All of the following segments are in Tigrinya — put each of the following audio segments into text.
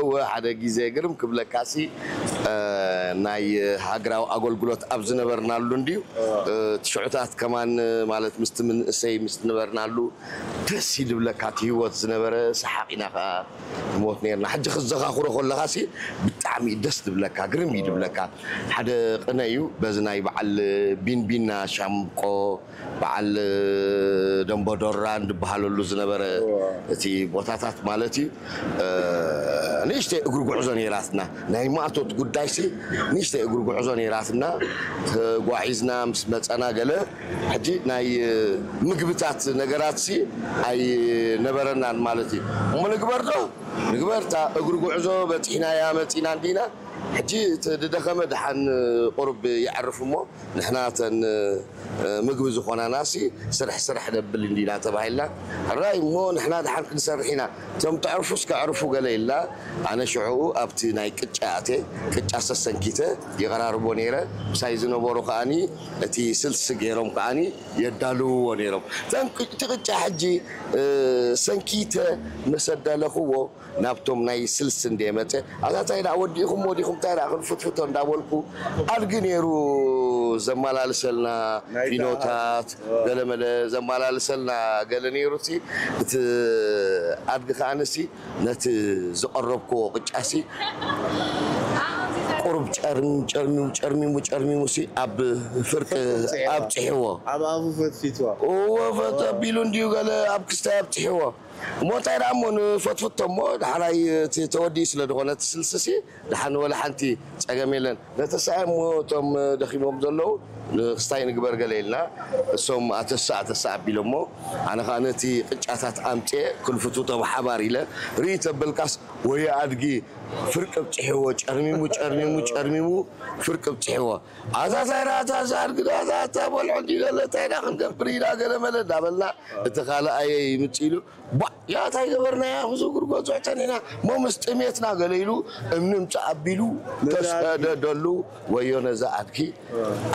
እወ፣ ሓደ ግዜ ግርም ክብለካሲ፣ እ፣ ናይ ሃገራዊ ኣገልግሎት ኣብ ዝነበርናሉ እንድዩ፣ እ፣ ትሽዑታት ከማን፣ ማለት ምስቲ ምንእሰይ ምስ ነበርናሉ ደስ ይድብለካ፣ እቲ ህይወት ዝነበረ ሰሓቕ ኢና ኸዓ ንሞት ነርና። ሕጂ ክዘኻኽሮ ከለኻሲ ብጣዕሚ ደስ ድብለካ፣ ግርም እዩ ድብለካ። ሓደ ቅነ እዩ፣ በዚ ናይ በዓል ቢንቢና ሻምቆ በዓል ደንቦዶራን ዝበሃለሉ ዝነበረ እዋ። እቲ ቦታታት ማለት እዩ። እ፣ ንእሽተይ እግሪ ጉዕዞ ነይራትና። ናይ ማእቶት ጉዳይሲ ንእሽተይ እግሪ ጉዕዞ ነይራትና። ተጓዒዝና ምስ መጸና ገለ ሕጂ ናይ ምግብታት ነገራትሲ ኣይነበረናን ማለት እዩ። እሞ ንግበር ዶ? ንግበር፣ እታ እግሪ ጉዕዞ በጺሕናያ መጺና እንዲና። ሕጂ እቲ ዝደኸመ ደሓን ቁሩብ የዕርፍ እሞ ንሕና እተን፣ እ፣ ምግቢ ዝኾናናሲ ስራሕ ስራሕ ነብል እንዲና ተባሂልና። ሕራይ እሞ ንሕና ደሓን ክንሰርሕ ኢና። እቶም ተዕርፉስ ከዕርፉ ገለ ኢልና፣ ኣነ ሽዑኡ ኣብቲ ናይ ቅጫ ኣትየ፣ ቅጫ ሰሰንኪተ የቐራርቦ ነይረ። ምሳይ ዝነበሩ ከኣኒ እቲ ስልሲ ገይሮም ከኣኒ የዳልውዎ ነይሮም። እተን ቅ-፣ እቲ ቅጫ ሕጂ፣ እ፣ ሰንኪተ መሰ ኣዳለኽዎ፣ ናብቶም ናይ ስልሲ እንደ መጸ፣ ኣታ እንታይ ደኣ ወዲእኹሞ ዲኹም፣ እንታይ ደኣ ክንፍትፍቶ እንዳበልኩ፣ ኣድጊ ነይሩ ዘመላልሰልና፣ ናይ ፊኖታት፣ ዋ። ገለመለ ዘመላልሰልና ገለ ነይሩ። እቲ፣ እቲ ኣድጊ ከኣ ንሲ ነቲ ዝቐረብክዎ ቅጫሲ ቁሩብ ጨርም-፣ ጨርሚሙ፣ ጨርሚሙ፣ ጨርሚሙሲ ኣብ ፍርቂ ኣብጽሕዎ። ኣብ ኣፉ ፈትፊትዋ። እወ፣ ፈት ኣቢሉ እንድዩ ገለ ኣብ ክስታይ ኣብጽሕዎ። እሞ እንታይ ደኣ እሞ ንፈትፍቶ እሞ፣ ዳሕራይ እቲ ተወዲኡ ስለ ዝኾነ እቲ ስልስሲ፣ ደሓን ወላ ሓንቲ ጸገም የለን። ነተሳእ እሞ እቶም ደኺሞም ዘለዉ ንክስታይ ንግበር ገለ ኢልና፣ እሶም ኣተሳ፣ ኣተሳ ኣቢሎሞ፣ ኣነ ኸኣ ነቲ ቅጫታት ኣምጽኤ፣ ክልፍትፍቶ ብሓባር ኢለ፣ ርኢ ተበልካስ፣ ወይ ኣድጊ ፍርቂ ብጽሕዎ፣ ጨርሚሙ፣ ጨርሚሙ፣ ጨርሚሙ፣ ፍርቂ ብጽሕዎ። ኣታ እንታይ ደኣ፣ ኣታ እዛ ኣድጊ ደኣ፣ ኣታ፣ ኣታ በልዖ እንዲ ገለ፣ እንታይ ደኣ ክንገብር ኢና፣ ገለ መለ እንዳበልና፣ እቲ ካልኣየይ ይምጽእ ኢሉ፣ ቧዕ፣ ያ እንታይ ገበርናያ፣ ኣብዚ ጉድጓድ ዙሕ ጸኒሕና፣ እሞ ምስ ጥሜትና ገለ ኢሉ፣ እምኒ ምጻእ ኣቢሉ፣ ነዛ ኣድጊ። ተሰደደሉ፣ ወዮ ነዛ ኣድጊ፣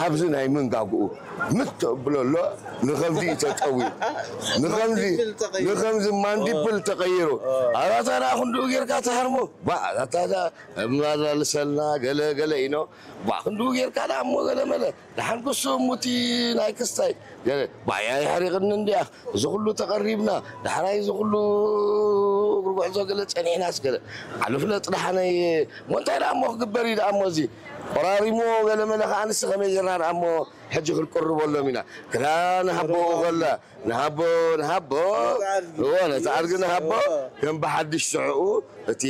ኣብዚ ናይ ምንጋግኡ፣ ምት ተብሎ ኣሎ፣ ንኸምዚ እዩ ተጠውዩ። ንኸምዚ፣ ዲምፕል ተቐይሩ። ንኸምዚ ማንዲፕል ተቐይሩ። ኣታ ደኣ ክንድኡ ጌርካ ትሃርሞ፣ ባ፣ ኣታ ደኣ፣ እመላልሰልና፣ ገለ፣ ገለ ኢኖ፣ ባ፣ ክንድኡ ጌርካ ደኣ እሞ ገለ መለ። ደሓን ክሱ እሙቲ ናይ ክስታይ፣ ገለ፣ ባያ ይሓሪቕኒ እንድያ፣ እዚ ኩሉ ተቐሪብና፣ ዳሕራይ እዚ ኩሉ እግሪ ጉዕዞ ገለ ጸኒሕናስ ገለ፣ ኣሉ ፍለጥ ደሓነይ፣ እሞ እንታይ ደኣ እሞ ክግበር እዩ ደኣ እሞ እዚ፣ ቆራሪሞ ገለ መለ ከኣ ንስ ከመይ ጌርና ደኣ እሞ ሕጂ ክንቅርበሎም ኢና። ክላ ንሃቦ ከላ፣ ንሃቦ፣ ንሃቦ፣ ነታ ኣድጊ። እወ፣ ነታ ኣድጊ ንሃቦ፣ እወ። ከም ብሓድሽ ስዕኡ፣ እቲ፣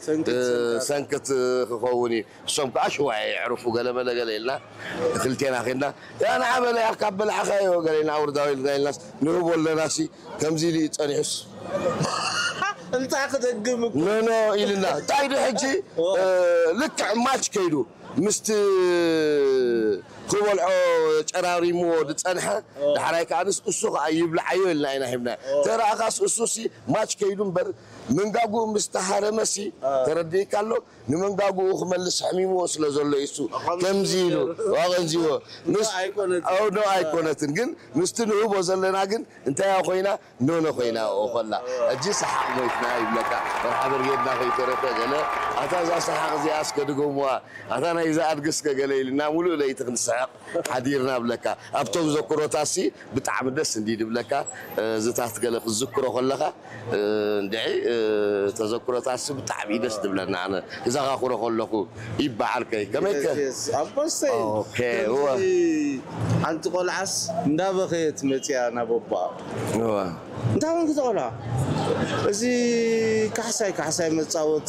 ሰንክት፣ እ፣ ሰንክት። ሰንክት ክኸውን እዩ። እሶም ከኣ ሽዋ የዕርፉ፣ ገለ መለ ገለ ኢልና፣ ክልቴና ኬድና፣ "ያ ንዓ በለ፣ ያ ካብ በላዕኻዮ፣ ገለ ኢልና፣ ኣውርዳው" ኢልና፣ ኢልናስ፣ ንህቦ ኣለናሲ፣ ከምዚ ኢሉ እዩ ጸኒሑስ። እንታይ ክደግም እኮ። ኖ፣ ኖ፣ ኢልና። እንታይ ዶ ሕጂ፣ ኦ። እ፣ ልክዕ ማች ከይዱ፣ ምስቲ ክበልዖ ጨራሪምዎ ዝጸንሐ፣ ኦ። ዳሕራይ ከኣ ንስ-፣ እሱ ከኣ ይብልዓዮ ኢልና ኢና ሂብና። ኦ። ተረኣኻስ እሱሲ ማች ከይዱ እምበር፣ መንጋጉ ምስ ተሃረመሲ፣ ኦ። ተረዲእካ ኣሎ? ንመንጋጉኡ ክመልስ ሕሚምዎ ስለ ዘሎ እዩ እሱ ከምዚ ከምዚ ኢሉ ገይሩ። ኣቐንዚዎ። ኖ ምስ-፣ ኣይኮነትን። ኣው ኖ ኣይኮነትን፣ ግን ምስቲ ንህቦ ዘለና ግን እንታይ ኮይና? ኖኖ ኮይና፣ ኦ፣ ኮላ። ሕጂ ሰሓቕ ሞይትና ይብለካ። መርሓ ብርጌድና ከይተረፈ ገለ፣ ኣታ እዛ ሰሓቕ እዚኣ እስከ ድገሙዋ፣ ኣታ ናይዛ ኣድጊ እስከ ገለ ኢልና፣ ሙሉእ ለይቲ ክንስሕቕ ሓዲርና ብለካ። ኣብቶም ዘኩሮታሲ ብጣዕሚ ደስ እንዲ ድብለካ፣ እ፣ ዝታት ገለ ክትዝክሮ ከለኻ፣ እ፣ እንድዒ፣ እ፣ ተዘክሮታሲ ብጣዕሚ ደስ ድብለና። ኣነ ክዘኻኽሮ ከለኹ ይበዓል ከይ፣ ከመይ ከ? የስ፣ የስ። ኣቦስተይ፣ ኦኬ፣ ከምዚ እወ። ሓንቲ ቆልዓስ እንዳበኸየት መጽያ ናብ ኣቦኣ። እወ። እንታይ ኮንክ ተቆልዓ? እዚ ካሕሳይ ካሕሳይ መጻወቲ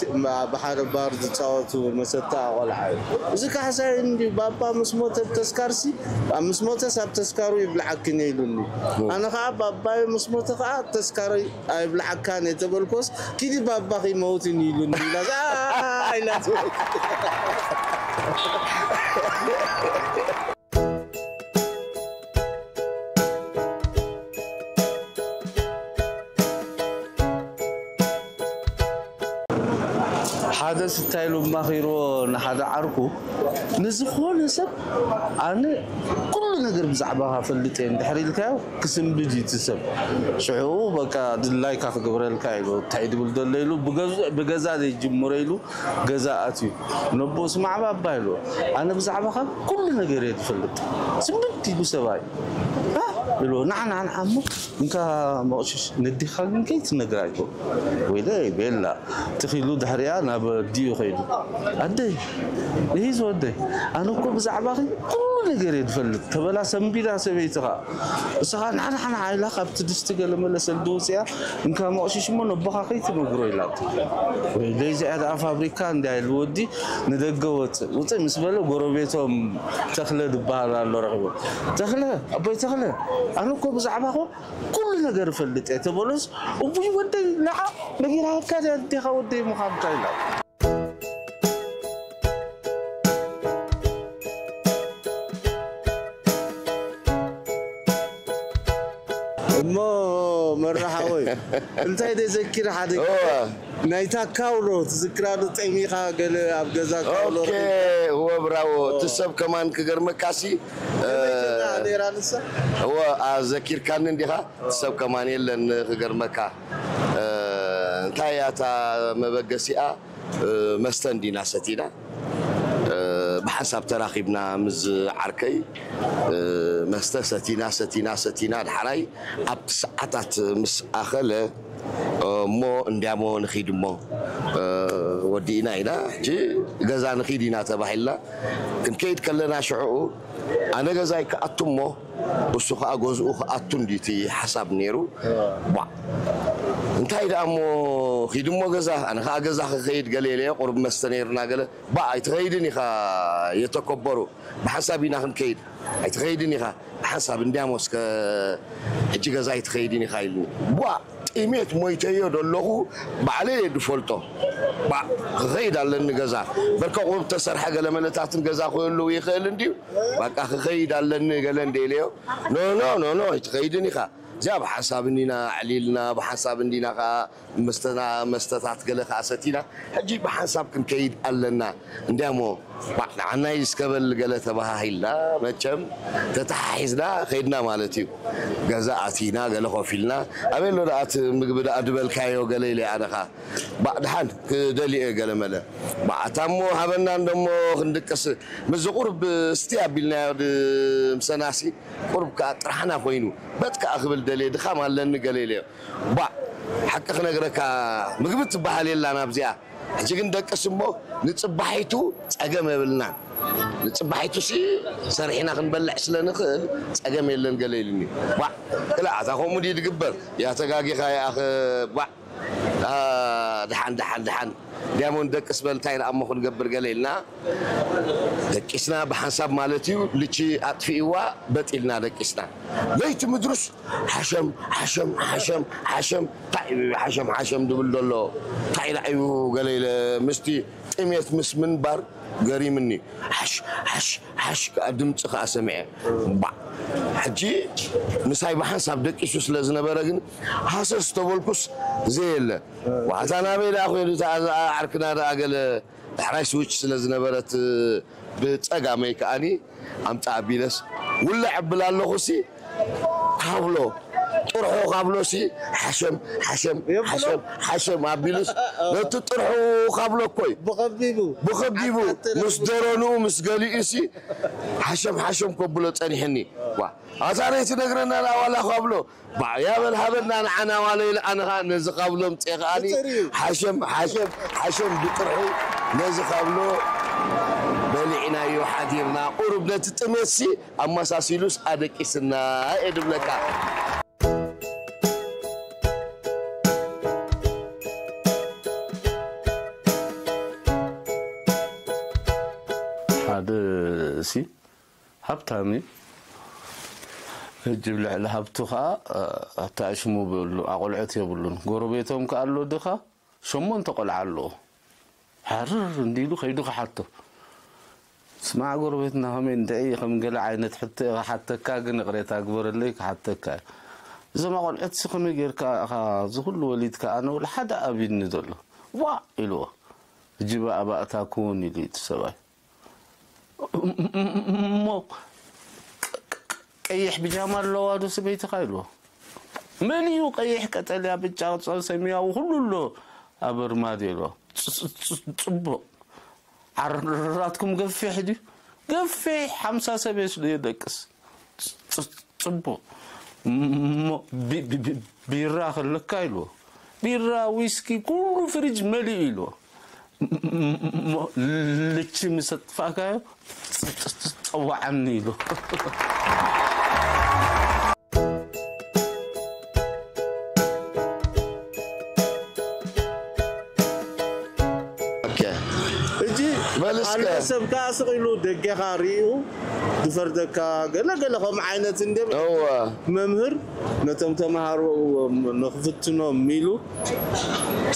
ብሓደ ባር ዝጻወቱ መሰታ ቆልዓ እዩ። እዚ ካሕሳይ እንዲ ባባ ምስ ሞተ ተስካርሲ ኣብ ምስ ሞተስ ኣብ ተስካሩ ይብልዓክን ኢሉኒ። ኣነ ከዓ ባባይ ምስ ሞተ ከዓ ተስካሪ ኣይብልዓካን እየ ተበልኮስ ኪዲ ባባኺ መውት ኢሉኒ ኢላ ኢላ ሓደ ስታይ ኢሉ ኣማኺርዎ ንሓደ ዓርኩ ንዝኾነ ሰብ ኣነ ኩሉ ነገር ብዛዕባኻ ፈልጥ እየ እንድሕር ኢልካዮ ክስንብድ እዩ እቲ ሰብ ሽዑ በቃ ድላይካ ክገብረልካ ኢሉ እንታይ ድብል ዘሎ ኢሉ ብገዛ ዘይጅምሮ ኢሉ ገዛ ኣትዩ ነቦ ስማዕ ባባ ኢሉ ኣነ ብዛዕባኻ ኩሉ ነገር እየ ዝፈልጥ ስንብድ ኢሉ ሰብኣይ ኢሉ ንዓ ንዓ ንዓ እሞ እንካ መቕሽሽ ነዲኻ ግን ከይትነግራ ኢሉ ወይለ ቤላ ትኺሉ ድሕሪኣ ናብ ኣዲኡ ከይዱ ኣደይ ይሂዝ ወደይ ኣነ እኮ ብዛዕባኺ ኩሉ ነገር እየ ዝፈልጥ ተበላ ሰንቢዳ ሰበይትኻ እስኻ ንዓ ንዓ ንዓ ኢላ ካብቲ ድስቲ ገለ መለ ሰልዲ ውፅያ እንካ መቕሽሽ እሞ ነቦኻ ከይትነግሮ ኢላቶ ወይለይ እዚኣ ደኣ ፋብሪካ እንድያ ኢሉ ወዲ ንደገ ወፅእ ውፅእ ምስ በለ ጎረቤቶም ተኽለ ዝበሃል ኣሎ ረኺቡ ተኽለ ኣቦይ ተኽለ ኣነ እኮ ብዛዕባኹ ኩሉ ነገር እፈልጥ እየ ተበሎስ እቡይ ወደይ ንዓ ነጊራካ ድያ ኣዴኻ ወደይ ምዃንካ ኢላ እሞ መራሓወይ እንታይ ደይ ዘኪር ሓደ ናይታ ካውሎ ትዝክራ ዶ ጠሚኻ ገለ ኣብ ገዛ ካውሎ ኦኬ እወ ብራዎ እቲ ሰብ ከማን ክገርመካሲ ነይራ ንሳ እወ ዘኪርካኒ እንዲኻ እቲ ሰብ ከማን የለን ክገርመካ እንታይ እያ እታ መበገሲኣ መስተ እንዲና ሰቲና ብሓንሳብ ተራኺብና ምስ ዓርከይ መስተ ሰቲና ሰቲና ሰቲና ድሓራይ ኣብቲ ሰዓታት ምስ ኣኸለ እሞ እንዲያሞ ንኺድ እሞ ወዲእና ኢና ሕጂ ገዛ ንኺድ ኢና ተባሂልና ክንከይድ ከለና ሽዕኡ ኣነ ገዛይ ክኣቱ እሞ እሱ ከዓ ገዝኡ ክኣቱ እንዲቲ ሓሳብ ነይሩ ቧዕ እንታይ ደኣ እሞ ኺድ እሞ ገዛ ኣነ ከዓ ገዛ ክኸይድ ገለ ኢለዮ ቁሩብ መስተ ነይርና ገለ ባዕ ኣይትኸይድን ኢኻ የተከበሩ ብሓንሳብ ኢና ክንከይድ ኣይትኸይድን ኢኻ ብሓንሳብ እንዲያሞ እስከ ሕጂ ገዛ ኣይትኸይድን ኢኻ ኢልኒ ቧዕ ጥሜት ሞይተዮ ደለኹ ባዕለይ እየ ዝፈልጦ ባዕ ክኸይድ ኣለኒ ገዛ በርከ ቁሩብ ተሰርሐ ገለ መለታትን ገዛ ክህልው ይኽእል እንድዩ በቃ ክኸይድ ኣለኒ ገለ እንደ ኢለዮ ኖ ኖ ኖ ኖ ኣይትኸይድን ኢኻ እዚኣ ብሓንሳብ እንዲና ኣዕሊልና ብሓንሳብ እንዲና ከዓ መስተና መስተታት ገለ ከዓ ሰቲና ሕጂ ብሓንሳብ ክንከይድ ኣለና እንዲያሞ ንዓናይ እስከበል ገለ ተባሃሂልና መቸም ተተሓሒዝና ከይድና ማለት እዩ ገዛ ኣቲና ገለ ኮፍ ኢልና ኣበይ ኣሎ ደኣ እቲ ምግቢ ደኣ ድበልካዮ ገለ ኢለ ኣነኻ ባዕ ድሓን ክደልየ ገለ መለ ባዕ ኣታ እሞ ሃበና እንደሞ ክንድቅስ ምስዚ ቁርብ እስቲ ኣቢልናዮ ድምሰናሲ ቁርብ ከዓ ጥራሕና ኮይኑ በት ከዓ ክብል ደልየ ድኻም ኣለኒ ገለ ኢለዮ ባዕ ሓቂ ክነግረካ ምግቢ ትበሃል የላን ኣብዚኣ ሕጂ ግን ደቅስ እሞ ንፅባሒቱ ፀገም የብልናን ንፅባሒቱ ሲ ሰሪሕና ክንበልዕ ስለ ንኽእል ፀገም የለን ገለ ኢሉኒ ባዕ ክላ ኣታ ከምኡ ድዩ ድግበር ያ ተጋጊኻ ይኣኸ ባዕ ድሓን ድሓን ድሓን ዲያሞንድ ደቅስ በል እንታይ ንኣሞ ክንገብር ገለ ኢልና ደቂስና ብሓንሳብ ማለት እዩ ልቺ ኣጥፊእዋ በጢልና ደቂስና ለይቲ ምድሩስ ሓሸም ሓሸም ሓሸም ሓሸም እንታይ እዩ ሓሸም ሓሸም ድብል ዘሎ እንታይ ደኣ እዩ ገለ ኢለ ምስቲ ጥሜት ምስ ምንባር ገሪምኒ ሓሽ ሓሽ ሓሽ ከዓ ድምፂ ከዓ ሰሚዐ ባዕ ሕጂ ምሳይ ብሓንሳብ ደቂሱ ስለ ዝነበረ ግን ሃሰስ ተበልኩስ ዘየለ ዋዕታ ናበይ ደኣ ኮይኑ ዓርክና ደኣ ገለ ዳሕራይ ስዊች ስለ ዝነበረት ብጸጋመይ ከኣኒ ኣምጻ ኣቢለስ ውልዕ ኣብል ኣለኹ ሲ ካብሎ ጥርሑ ካብሎ ሲ ሓሸም ሓሸም ሓሸም ሓሸም ኣቢሉስ ነቲ ጥርሑ ካብሎ እኮይ ብኸቢቡ ብኸቢቡ ምስ ደረንኡ ምስ ገሊኡ ሲ ሓሸም ሓሸም ከብሎ ጸኒሕኒ ዋ ኣታ ነይ ትነግረና ዋላ ካብሎ ባዕ ያበል ሃበና ንዓና ዋለ ኢለ ኣነ ኸዓ ነዚ ካብሎም ጼ ኸዓኒ ሓሸም ሓሸም ሓሸም ብጥርሑ ነዚ ካብሎ በሊዕናዮ ሓዲርና ቁሩብ ነቲ ጥሜትሲ ኣመሳሲሉስ ኣደቂስና እየ ድብለካ። ሃብታም እዩ። ሕጂ ብልዕሊ ሃብቱ ከዓ ኣታእሽሙ ብሉ ኣቆልዑት የብሉን። ጎረቤቶም ከዓ ኣሎ ድኻ ሸሞንተ ቆልዓ ኣለዎ። ሓርር እንዲሉ ከይዱ ክሓቶ፣ ስማዕ ጎረቤትና ከመይ እንድዒ ከም ገለ ዓይነት ሕቶ እየ ክሓተካ፣ ግን ይቕሬታ ግበረለይ ክሓተካ እየ። እዞም ኣቆልዑት ሲ ከመይ ጌርካ ኢኻ እዚ ኩሉ ወሊድካ? ኣነ ውላ ሓደ ኣብይኒ ዘሎ። ዋእ ኢልዎ። ሕጂ ብኣባእታ ኩን ኢሉ እቲ ሰብኣይ። እሞ ቀይሕ ብጃማ ኣለዋ ዶ ሰበይትኻ ኢልዎ። መሊኡ ቀይሕ፣ ቀጠልያ፣ ብጫ፣ ቆፃል፣ ሰማያዊ ኩሉ ኣሎ ኣብ ኣርማድዮ ኢልዎ። ጽቡቕ። ዓራትኩም ገፊሕ ድዩ? ገፊሕ ሓምሳ ሰብ እየ ስለ የደቅስ። ጽቡቕ። እሞ ቢራ ከለካ ኢልዎ። ቢራ፣ ዊስኪ፣ ኩሉ ፍሪጅ መሊኡ ኢልዎ። እሞ ልቺ ምስ ኣጥፋእካዮ ጸዋዓኒ ኢልዎ። ሕጂ ካልእ ሰብ ከዓ ስቕ ኢሉ ደገኻ ርኢኡ ዝፈርደካ ገለ ገለ ከምኡ ዓይነት እንድዮም። መምህር ነቶም ተምሃሮ ንኽፍትኖም ኢሉ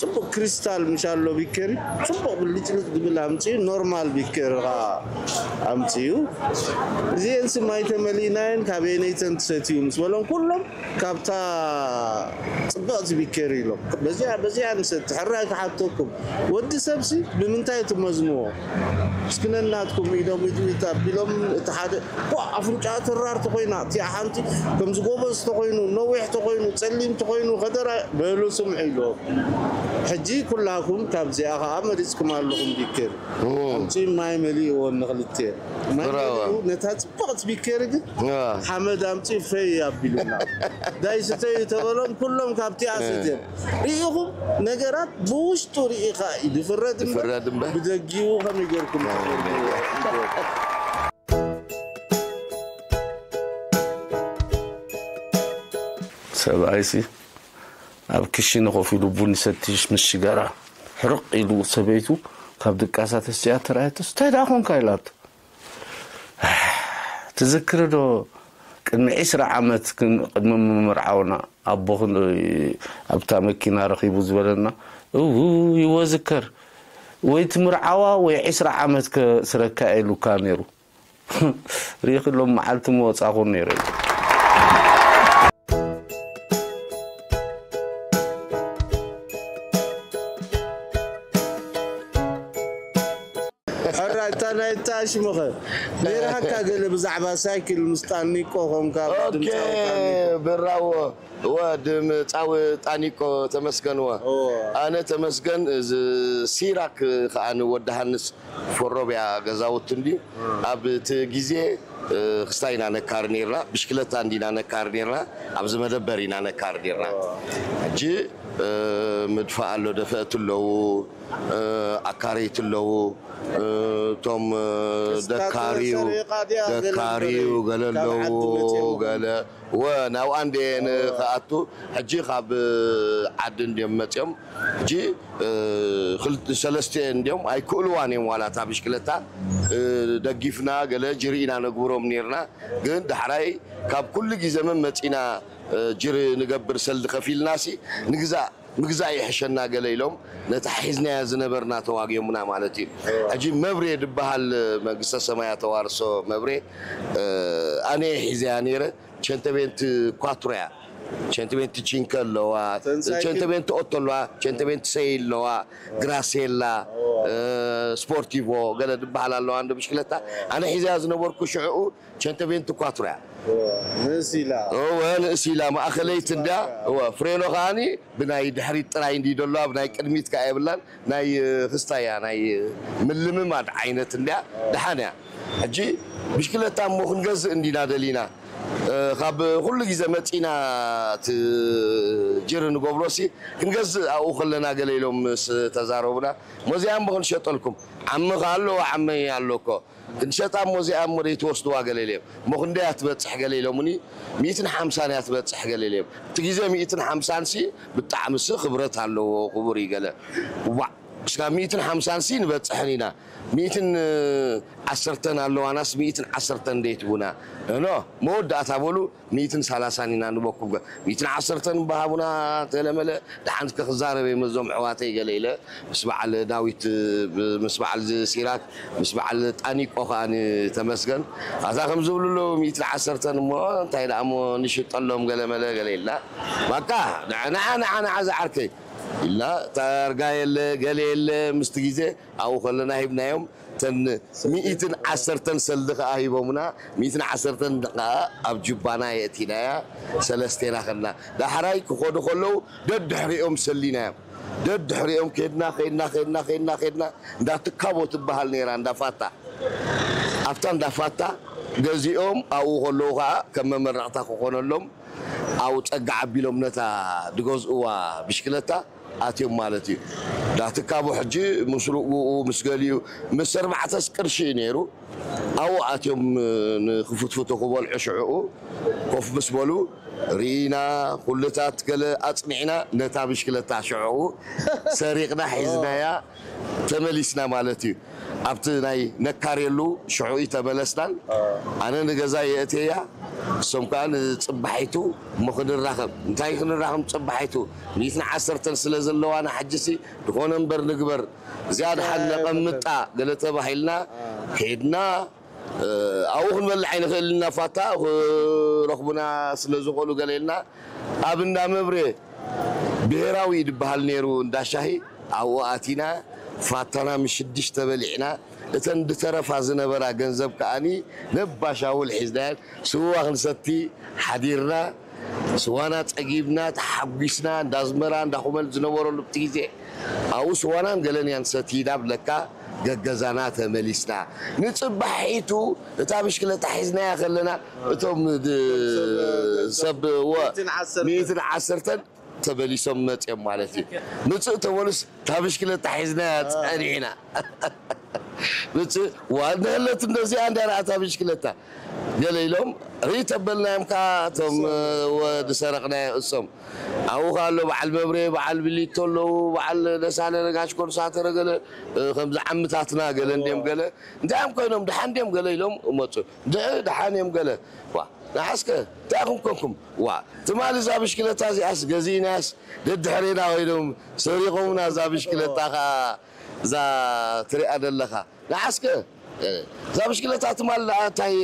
ፅቡቕ ክሪስታል ምሽ ኣሎ ቢኬሪ፣ ፅቡቕ ብልጭልጭ ዝብል ኣምፅኡ፣ ኖርማል ቢኬሪ ከዓ ኣምፅኡ። እዚኤን ስማይ ተመሊእናየን ካበየነይተን ትሰትዩ ምስ በሎም ኩሎም ካብታ ፅብቕቲ ቢኬሪ ኢሎም በዚኣ በዚኣ ንሰቲ ሕራይ ክሓተኩም። ወዲ ሰብሲ ብምንታይ ትመዝንዎ? እስኪ ነናትኩም ኢሎም ኢድ ኢድ ኣቢሎም እቲ ሓደ ኳ ኣፍንጫ ተራር ተኾይና እቲኣ ሓንቲ ከምዚ ጎበዝ ተኾይኑ ነዊሕ ተኾይኑ ጸሊም ተኾይኑ ከደራ በሉ ስምዑ ኢልዎም። ሕጂ ኩላኩም ካብዚኣ ከዓ መሪጽኩም ኣለኹም ቢኬሪ። ኣምጺ ማይ መሊእዎ ንኽልተ ማይ መሊኡ ነታ ጽብቕቲ ቢኬሪ ግን ሓመድ ኣምጺ ፈይ ኣቢሉና። ዳይ ስተዩ ተበሎም ኩሎም ካብቲኣ ሰትዮም። ርኢኹም ነገራት ብውሽጡ ርኢኻ እዩ ዝፍረድ እምበር ብደጊኡ ከመይ ጌርኩም ትፈርድዎ? ሰብኣይሲ ኣብ ክሽነ ኮፍ ኢሉ ቡን ይሰቲ ምስ ሽጋራ ሕርቕ ኢሉ ሰበይቱ ካብ ድቃሳ ተሲኣ ተራእየቶስ እንታይ ደኣ ኮንካ ኢላቶ። ትዝክሪ ዶ ቅድሚ ዒስራ ዓመት ቅድሚ ምምርዓውና ኣቦኽን ኣብታ መኪና ረኺቡ ዝበለና እው ይወዝከር ወይ ትምርዓዋ ወይ ዒስራ ዓመት ከስረካ ኢሉካ ነይሩ። ሪኢኺ ሎም መዓልቲ ምወፃኹ ነይረ። ሕራይ እታ ናይ እታ ሽምኸ ነይራካ ገለ ብዛዕባ ሳይክል ምስ ጣኒቆ ኾንካ ድምፃዊ ጣኒቆ። ብራዎ እወ ድምፃዊ ጣኒቆ ተመስገን እወ ኣነ ተመስገን እዚ ሲራክ ከዓ ንወዲ ሃንስ ፎሮብያ ገዛውቲ እንድዩ ኣብ እቲ ግዜ ክስታይ ኢና ነካር ነርና ብሽክለታ እንዲና ነካር ነርና ኣብዚ መደበር ኢና ነካር ነርና ሕጂ ምድፋእ ኣሎ ደፈእቲ ኣለዉ ኣካረይቲ ኣለዉ እቶም ደካርዩ ደካርዩ ገለ ኣለዉ ገለ ወ ናብኣ እንደ ንክኣቱ ሕጂ ካብ ዓዲ እንድዮም መፅኦም ሕጂ ሰለስተ እንድዮም ኣይክእልዋን እዮም ዋላ እታ ብሽክለታ ደጊፍና ገለ ጅሪ ኢና ነግብሮም ነርና ግን ዳሕራይ ካብ ኩሉ ግዜ መመፂና ጅሪ ንገብር ሰልዲ ከፊልና ሲ ንግዛእ ምግዛእ ይሕሸና ገለ ኢሎም ነታ ሒዝናያ ዝነበርና ተዋጊኦምና ማለት እዩ። ሕጂ መብሬ ድበሃል መንግስተ ሰማያ ተዋርሶ መብሬ ኣነ ሒዘያ ነይረ ቸንተቤንቲ ኳትሮያ ቸንተቤንቲ ቺንከ ኣለዋ ቸንተቤንቲ ኦቶ ኣለዋ ቸንተቤንቲ ሰይ ኣለዋ ግራሴላ ስፖርቲቮ ገለ ድበሃል ኣለዋ እንደ ብሽክለታ ኣነ ሒዘያ ዝነበርኩ ሽዕኡ ቸንተቤንቲ ኳትሮ እያ። ንእስ ኢላ። እወ ንእስ ኢላ ማእኸለይቲ እንድያ እወ ፍሬኖ ከዓኒ ብናይ ድሕሪት ጥራይ እንዲ ደለዋ ብናይ ቅድሚት ከዓ የብላን ናይ ክስታይ እያ ናይ ምልምማድ ዓይነት እንድያ ደሓን እያ። ሕጂ ብሽክለታ እሞ ክንገዝእ እንዲና ደሊና ካብ ኩሉ ግዜ መፂና እቲ ጅሪ ንገብሮሲ ክንገዝእ ኣብኡ ከለና ገለ ኢሎም ምስ ተዛረቡና ሞዚኣ እሞ ክንሸጠልኩም ዓሚ ከ ኣለዎ ዓመይ ኣሎ እኮ ክንሸጣ እሞ እዚኣ እሞ ደይትወስድዋ ገለ ኢለ እሞ ክንደይ እያ ትበፅሕ ገለ ኢሎምኒ ሚእትን ሓምሳን እያ ትበፅሕ ገለ ኢለ እቲ ግዜ ሚእትን ሓምሳን ሲ ብጣዕሚ ሲ ክብረት ኣለዎ ክቡር እዩ ገለ ዋዕ እስካብ ሚእትን ሓምሳን ሲ ንበጽሕን ኢና። ሚእትን ዓሰርተን ኣለዋናስ፣ ሚእትን ዓሰርተን ደይትቡና። ኖ፣ መወዳእታ በሉ፣ ሚእትን ሰላሳን ኢና ንበኩም። ሚእትን ዓሰርተን በሃቡና፣ ተለመለ፣ ደሓን እስከ ክዛረብ እየ መዞም ኣሕዋተይ ገለ ኢለ፣ ምስ በዓል ዳዊት፣ ምስ በዓል ሲራክ፣ ምስ በዓል ጣኒቆ ከኣ ተመስገን። ኣታ ከም ዝብሉ ኣለዉ፣ ሚእትን ዓሰርተን እሞ፣ እንታይ ደኣ እሞ ንሽጠሎም ገለ መለ ገለ ኢልና። በቃ፣ ንዓ፣ ንዓ፣ ንዓ፣ ንዓ ዝዓርከይ። ኢልና፣ ታርጋ የለ፣ ገለ የለ፣ ምስቲ ግዜ ኣብኡ ከለና ሂብናዮም። ተን ሚእትን ዓሰርተን ሰልዲ ከኣ ሂቦምና፣ ሚእትን ዓሰርተን ከኣ ኣብ ጁባና የእቲናያ፣ ሰለስቴና ከድና። ዳሕራይ ክኸዱ ከለዉ፣ ደድሕሪኦም ሰሊናዮም። ደድሕሪኦም ከድና፣ ከድና፣ ከድና፣ ከድና፣ ከድና፣ እንዳ ትካቦ ትበሃል ነይራ፣ እንዳ ፋታ። ኣብታ እንዳ ፋታ ገዚኦም፣ ኣብኡ ከለዉ ከኣ ከም መመረቕታ ክኾነሎም፣ ኣብኡ ጸጋ ዓቢሎም ነታ ዝገዝእዋ ብሽክለታ ኣትዮም ማለት እዩ። እንዳ ትካቦ ሕጂ ምስ ርኡኡ፣ ምስ ገሊኡ፣ ምስ ኣርባዕተ ቅርሺ እዩ ነይሩ። ኣብኡ ኣትዮም ንኽፍትፍቱ ክበልዑ ሽዕኡ ኮፍ ምስ በሉ ርኢና፣ ኩልታት ገለ ኣጽኒዕና፣ ነታ ብሽክለታ ሽዕኡ ሰሪቕና ሒዝናያ ተመሊስና ማለት እዩ። ኣብቲ ናይ ነካርየሉ ሽዑ ተመለስናን፣ ኣነ ንገዛ የእትየያ፣ እሶም ከኣ ንጽባሒቱ እሞ ክንራኸብ። እንታይ ክንራኸብ ጽባሒቱ? ሚእትን ዓሰርተን ስለ ዘለዋና፣ ሕጂሲ ዝኾነ እምበር ንግበር፣ እዚኣ ድሓን ነቐምጣ ገለ ተባሂልና ከይድና፣ እ፣ ኣብኡ ክንበልዕ ኣይንኽእልን ኢና፣ ፋታ ክረኽቡና ስለ ዝኾኑ ገለ ኢልና፣ ኣብ እንዳ መብሬ ብሄራዊ ድበሃል ነይሩ እንዳ ሻሂ፣ ኣብኡ ኣቲና ፋታና ምስ ሽዱሽተ በሊዕና፣ እተን ድተረፋ ዝነበራ ገንዘብ ከኣኒ ነባሻውል ሒዝናየን ስዋ ክንሰቲ ሓዲርና፣ ስዋና ጸጊብና ተሓጒስና፣ እንዳ ኣዝመራ እንዳ ኩመል ዝነበረሉ ኣብቲ ግዜ ኣብኡ ስዋናን ገለን እያን ሰቲና ብለካ ገገዛና ተመሊስና። ንጽባሒቱ እታ ብሽክለታ ሒዝናያ ከለና እቶም ድ-፣ ሰብ ወ-፣ ሚእትን ዓሰርተን ሚእትን ዓሰርተን ተበሊሶም መጽዮም ማለት እዩ። ምጽእ ተበሉስ እታ ብሽክለታ ሒዝናያ ጸኒሕና። ምጽእ ዋ፣ ንህለት እንደዚኣ እንዳ ረኣታ ብሽክለታ ገለ ኢሎም ርኢ ተበልናዮም ከኣ እቶም ወዲ ሰረቕናዮ እሶም። ኣብኡ ከኣ ኣሎ በዓል መብሬ፣ በዓል ብሊቶ ኣለዉ፣ በዓል ደሳለ ነጋሽ ኮርሳተረ ገለ፣ እ፣ ከምዚ ዓምታትና ገለ እንድዮም ገለ። እንታይ እዮም ኮይኖም? ደሓን ድዮም ገለ ኢሎም መጹ። ድ-፣ ደሓን እዮም ገለ። ዋ፣ ንሓስከ እንታይ ኢኹም ኮንኩም? ዋ፣ ትማሊ እዛ ብሽክለታ እዚኣስ ገዚእናያስ ደድሕሬና ኮይኖም ሰሪቖምና እዛ ብሽክለታ ከኣ እዛ ትሪኣ ዘለኻ። ንሓስከ እዛ ብሽክለታ ትማል ደኣ እንታይ፣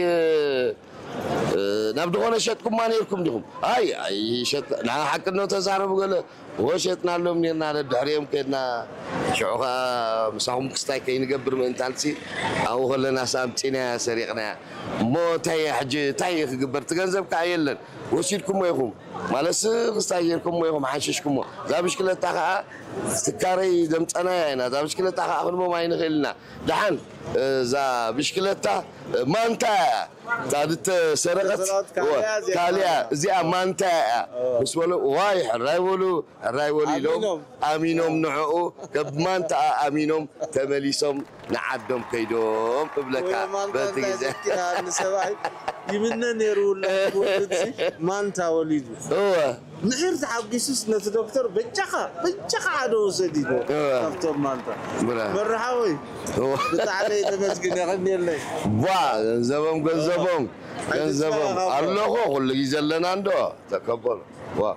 እ፣ ናብ ዝኾነ ሸጥኩማ ነይርኩም ዲኹም? ኣይ፣ ኣይሸጥ-፣ ንዓ ሓቂ እኖ ተዛረቡ ገለ። እወ ሸጥናሎም ነርና፣ ደድሕሪኦም ከድና። ሽዑ ኸኣ ምሳኹም ክስታይ ከይንገብር ምእንታንሲ፣ ኣብኡ ከለናስ ኣምጺናያ ሰሪቕናያ። እሞ እንታይ እየ ሕጂ፣ እንታይ እየ ክግበር? እቲ ገንዘብ ከኣ የለን። ወሲድኩሞ ኢኹም። ማለትሲ ክስታይ ጌርኩሞ ኢኹም፣ ሓንሺሽኩሞ። እዛ ብሽክለታ ኸኣ ትካረይ ዘምጸናያ ኢና። እዛ ብሽክለታ ኸኣ ክንቦም ኣይንኽእል ኢና። ደሓን እዛ ብሽክለታ ማንታ እያ። እታ ዝተሰረቐት ተሰረቐት ካልያ እዚኣ። ካልያ እዚኣ ማንታ እያ። ኦ። ምስ በሉ፣ ዋይ፣ ሕራይ በሉ፣ ሕራይ በሉ ኢሎም ኣሚኖም። ኣሚኖም ንዕኡ፣ ከብ ማንታ ኣሚኖም ተመሊሶም ንዓዶም ከይዶም እብለካ። ወይ ማንታ በቲ እንታይ ግዜ። ዘኪራ ንሰብኣይ ይምነ ነይሩ፣ ውላድ ክወልድ ሲ ማንታ ወሊዱ። እወ። ምሒር ተሓጒሱስ ነቲ ዶክተር በጃኻ፣ በጃኻ ሓደ ውሰድ ኢሉ። እወ። ካብቶም ማንታ። ብራ። መርሓወይ፣ እወ። ብጣዕሚ ተመስግን፣ የቐንየለይ። ቧ፣ ገንዘቦም፣ ገንዘቦም፣ እወ። ገንዘቦም። ኣይትስፈራ፣ ኣለኹ፣ ኩሉ ግዜ ኣለና እንዶ። ተቀበሉ። ዋ።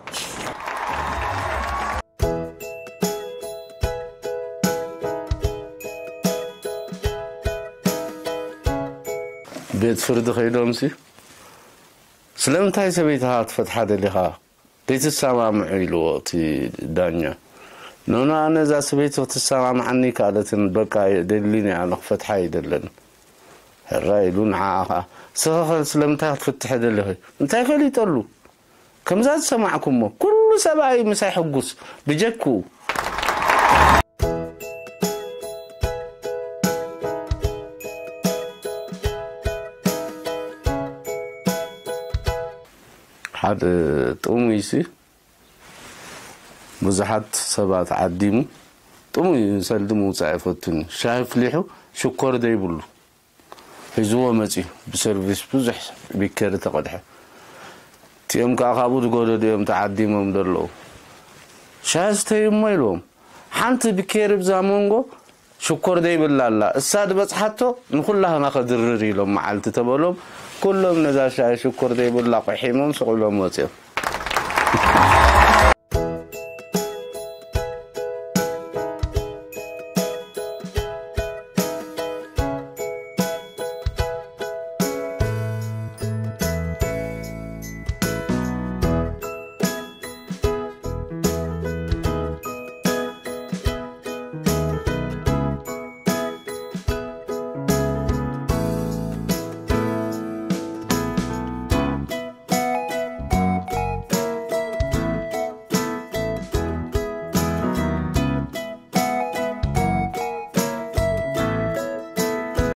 ቤት ፍርዲ ከይዶምሲ፣ "ስለምንታይ ሰበይትኻ ክትፈትሓ ደሊኻ? ዘይትሰማምዑ?" ኢልዎ እቲ ዳኛ። "ኖኖ፣ ኣነ እዛ ሰበይቲ ክትሰማምዓኒ ይከኣለትን፣ በቃ፣ የደሊን እያ፣ ኣነ ክፈትሓ ኣይደለን." ሕራይ ኢሉ፣ ንዓኣ ኸዓ፣ "ንስኺ ኸ ስለምንታይ ክትፍትሒ ደሊኺ?" እንታይ ፈሊጠሉ? ከምዛ ዝሰማዕኩሞ፣ ኩሉ ሰብኣይ ምሳይ ሕጉስ፣ ብጀክኡ። ሓደ ጥሙይሲ ብዙሓት ሰባት ዓዲሙ፣ ጥሙይ ሰልዲ ምውጻእ ኣይፈቱን እዩ። ሻሂ ኣፍሊሑ ሽኮር ዘይብሉ ሒዝዎ መጺኡ፣ ብሰርቪስ ብዙሕ ቢኬሪ ተቐድሐ። እቲኦም ከኣ ካብኡ ዝጎደዱ እዮም ተዓዲሞም ዘለዉ። "ሻሂ ስተዩ እሞ" ኢልዎም። ሓንቲ ብኬር ብዛ መንጎ ሽኮር ዘይብላ ኣላ፣ እሳ ዝበጽሓቶ ንኹላህና ከድርር ኢሎም መዓልቲ ተበሎም። ኩሎም ነዛ ሻሂ ሽኮር ዘይብላ ቆሒሞም ስቕ ኢሎም ወጺኦም።